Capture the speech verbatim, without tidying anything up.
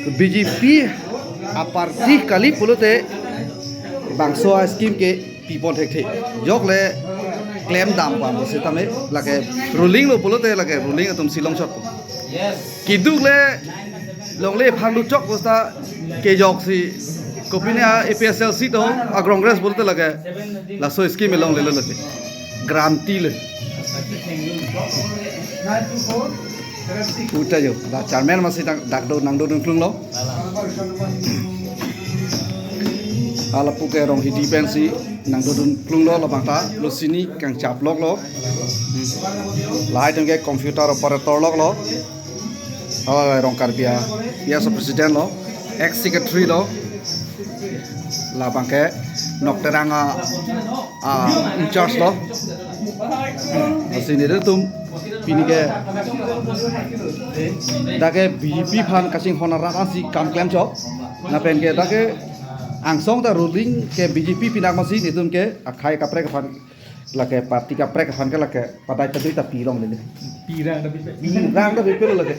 B J P aparty kali pulote bangso a-scheme ke pipon thekthe. Jok le klem dam pam setame lake ruling lo pulote lake ruling atum si longchot. Keduk le longle aphan luchok bosta kejok si kopine a-A P H L C to a-Congress pulote lake laso scheme longle lo lake. Guarantee le. Uta jo, la chairman masi dak, dak do nang do dun klung lo. Ala puke Ronghidi pensi nang do dun klung lo labang ta lo sini kangchap lok lo. Hmm. Lahai atum ke computer operator lok lo. Oh, Rong Karbi a, vice president lo, ex secretary lo. Labang ke Nokterang a, a in charge lo. Lasi nelitum pini ke dak ke B J P aphan kachinghon arat ansi kam klemchot. Lapen ke dak ke angsong ta ruling ke B J P pinak masi nelitum ke akhei kaprek aphan lake party kaprek aphan ke lake padai padui ta pilong lele. Pirang ta pipe. Pirang ta pipe lo lake.